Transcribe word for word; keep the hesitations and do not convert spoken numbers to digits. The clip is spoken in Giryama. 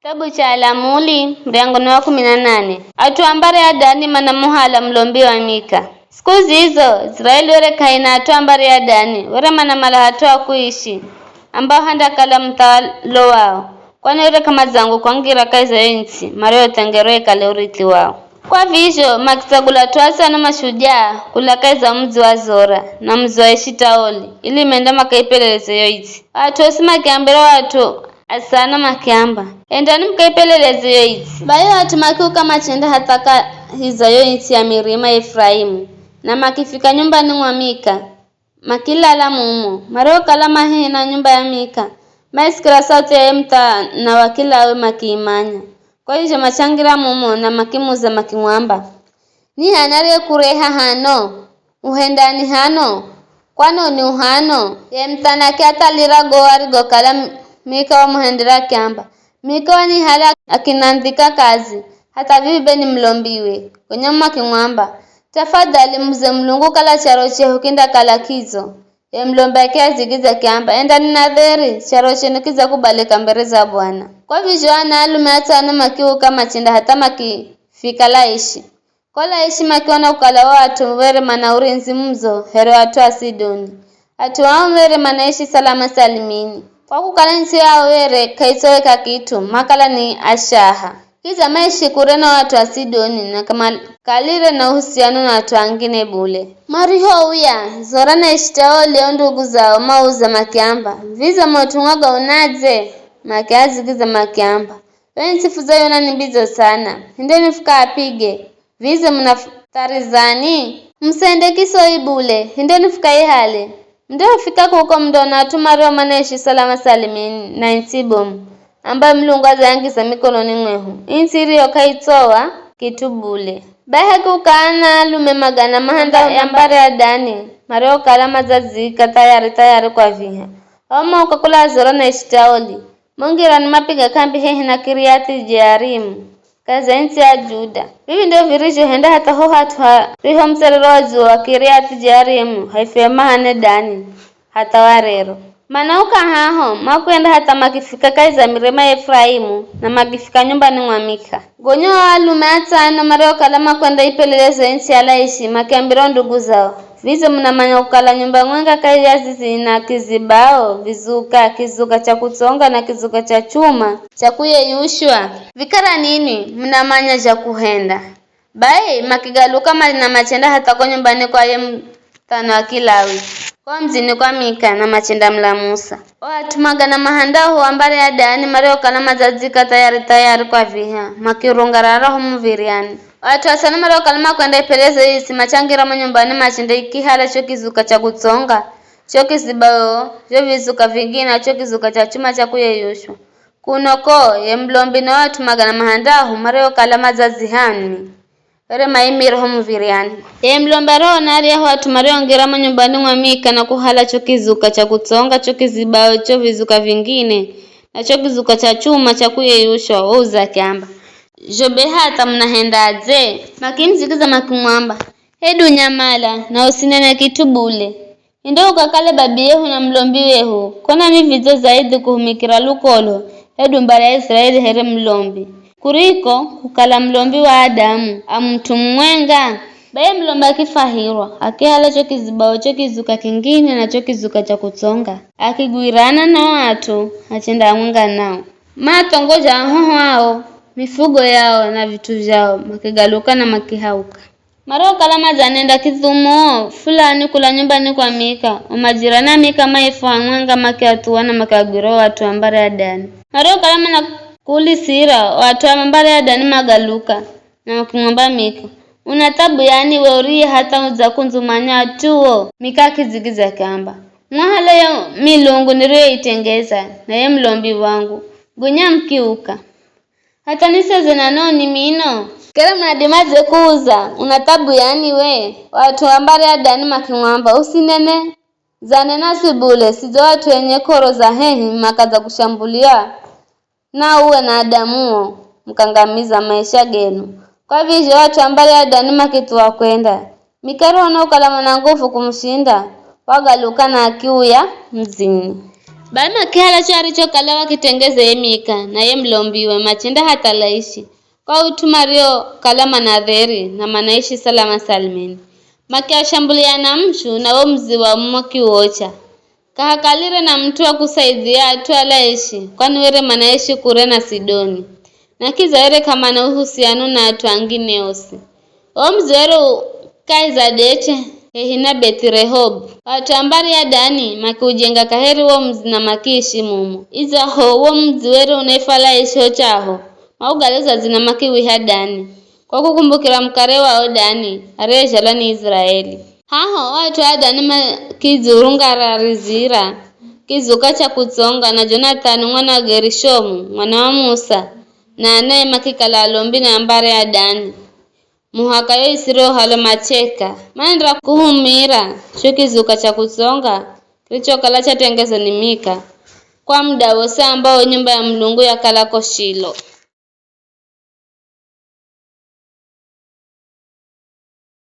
Kitabu cha Alamuli, muryango ni wa kumi na nane. At'u a mbari ya Dani manamuhala mulombi wa Mika. Siku zizo, Israeli were k'aina at'u a mbari ya Dani, were manamala hat'u ha kuishi, ambao handakala muthawalo wao, kwani were k'amadzangwe kwangira kahi za yo its'i mariyothengerwa ikale urithi wao. Kwa vizho, makitsagula at'u asano mashujaa kula kahi za mudzi wa Zora na mudzi wa Eshitaoli, ili mende makaipeleleze yo its'i. At'u osi makiambira o at'u asano makiamba, "Endani mukaipeleleze yo its'i." Bai o at'u makiuka machenda hatha kahi za yo its'i ya mirima ya Efuraimu, na makifika nyumbani mwa Mika, makilala mumo. Mariokala ma hehi na nyumba ya Mika, maisikira sauthi ya ye muthana wa Kilawi makiimanya. Kwa vizho machangira mumo na makimuza makimwamba, "Ni h'ani ariyekureha hano? Uhendani hano? Kwanoni u hano?" Ye muthana akiathalira go arigokala Mika wamuhendera akiamba, "Mika wanihala akinandhika kazi, hatha vivi be ni mulombiwe." Gonya mumo akimwamba, "Tafadhali muze Mulungu kala charo chehu kindakala kidzo." Ye mulombi akiazigiza akiamba, "Endani na dheri, charo chenu kidzakubalika mbere za Bwana." Kwa vizho ana alume atsano makiuka machenda hatha makifika Laishi. Ko Laishi makiona kukala o at'u were mana urindzi mudzo here at'u a Sidoni. At'u ao were manaishi salama salimini. Kwa kukala its'i yao were k'aitsoweka kit'u, makala ni ashaha. Kidza maishi kure na o at'u a Sidoni na k'amakalire na uhusiano na at'u angine bule. Marihouya, Zora na Eshitaoli o ndugu zao mauza makiamba, "Viza maut'u gaunadze?" Makiazigiza makiamba, "Yo its'i fudzayona ni mbidzo sana. Hindeni fukaapige." Vize munatharizani? Musende kisoi bule, hindeni fukaihale. Mundihofika kuko mundaona at'u mario manaishi salama salimini na its'i bomu, ambayo Mulungu azayangiza mikononi mwehu, its'i iriyo k'aitsowa kit'u bule. Bai hakiuka ana alume magana mahanda ya mbari ya Dani, mariokala madzadzika thayari thayari kwa viha. Ao mauka kula Zora na Eshitaoli, mongira ni mapiga k'ambi hehi na Kiriathi-Jearimu, kahi za its'i ya Juda. Vivi ndizho virizhohenda hatha ho hat'u hariho mutserero wa dzuwa wa Kiriathi-Jearimu, haifwa mahane Dani, hatha wa rero. Manauka haho, makwenda hatha makifika kahi za mirima ya Efuraimu, na makifika nyumbani mwa Mika. Gonya o alume atsano mariokala makwenda ipeleleze its'i ya Laishi, makiambira o ndugu zao, "Vize munamanya kukala nyumba mwenga kahi ya zizi ina kizibao, vizuka, kizuka cha kutsonga na kizuka cha chuma cha kuyeyushwa? Vikara ninwi munamanya zha kuhenda." Bai makigaluka mali na machenda hatha ko nyumbani kwa ye muthana wa Kilawi, ko mudzini kwa Mika, na machendamulamusa. O at'u magana mahandahu a mbari ya Dani mariokala madzadzika thayari thayari kwa viha, makirungarara ho muv̱iryani. O at'u asano mariokala makwenda ipeleleze its'i machangira mo nyumbani machende ikihala cho kizuka cha kutsonga, cho kizibao, zho vizuka vingine, na cho kizuka cha chuma cha kuyeyushwa. Kuno ko, ye mulombi na o at'u magana mahandahu mariokala madzadzihani, were maimire ho muv̱iryani. Ye mulombi ariona aryahu at'u mariongira mo nyumbani mwa Mika na kuhala cho kizuka cha kutsonga, cho kizibao, cho vizuka vingine, na cho kizuka cha chuma cha kuyeyushwa, wauza akiamba, "Zho be hatha munahendadze?" Makimuzigiza makimwamba, "Hedu nyamala, na usinene kit'u bule. Ndo ukakale babiyehu na mulombi wehu, kona ni vidzo zaidhi kuhumikira lukolo, hedu mbari ya Israeli here mulombi, kuriko kukala mulombi wa adamu a mut'u mumwenga?" Bai ye mulombi akifwahirwa, akihala cho kizibao cho kizuka kingine na cho kizuka cha kutsonga, akigwirana na o at'u, achendaamwenga nao. Mathongoza ahoho ao, mifugo yao na vit'u zhao, makigaluka na makihauka. Mariokala madzanenda kithumo fulani kula nyumbani kwa Mika, o majirani a Mika maifwa hamwenga makiathuwa na makiagwira o at'u a mbari ya Dani. Mariokala manakulisira, o at'u a mbari ya Dani magaluka, na makimwamba Mika, "Una thabu yani we uriye hatha udzakundzumanya at'uwo?" Mika akidzigidzya akiamba, "Mwahale yo milungu niriyoitengeza, na ye mulombi wangu, gonya mukiuka. Hatha niseze nanoni mino? Kere munadimadze kuuza, una thabu yani we?" O at'u a mbari ya Dani makimwamba, "Usinene, zanena si bule, sidzo at'u enye k'oro za hehi makadza kushambulia na uwe na adamuo, mukangamiza maisha genu." Kwa vizho o at'u a mbari ya Dani makithuwa kwenda. Mika arihoona kukala mana nguvu kumushinda, wagaluka na akiuya mudzini. Bai makihala cho arichokala wakitengeze ye Mika na ye mlombiwe machenda hatha Laishi, kwa ut'u mariokala manadheri na manaishi salama salimini. Makiashambulia na mshu na wo mudzi wa mumo kiwocha. Kahakalire na mut'u wa kusaidhia at'u a Laishi, kwani were manaishi kure na Sidoni. Na kiza were k'amana uhusiano na at'u angine osi. Wo mudzi were u kahi za Deche, hehi na Beth'i-Rehobu. At'u a mbari ya Dani makiujenga kaheri wo mudzi na makiishi mumo. Idzaho wo mudzi were unaifwa Laishi ho chaho, maugaluza dzina makiwiha Dani, kwa kukumbukira mukare wao Dani, ariyezhalwa ni Iziraeli. Haho o at'u a Dani makidzurungararizira kizuka cha kutsonga, na Jonathani mwana wa Gerishomu, mwana wa Musa, na anaye makikala alombi na mbari ya Dani. Muhaka yo isiro halo macheka, maenderera kuhumira cho kizuka cha kutsonga kirichokala chatengezwa ni Mika, kwa muda wose ambao nyumba ya Mulungu yakala ko Shilo.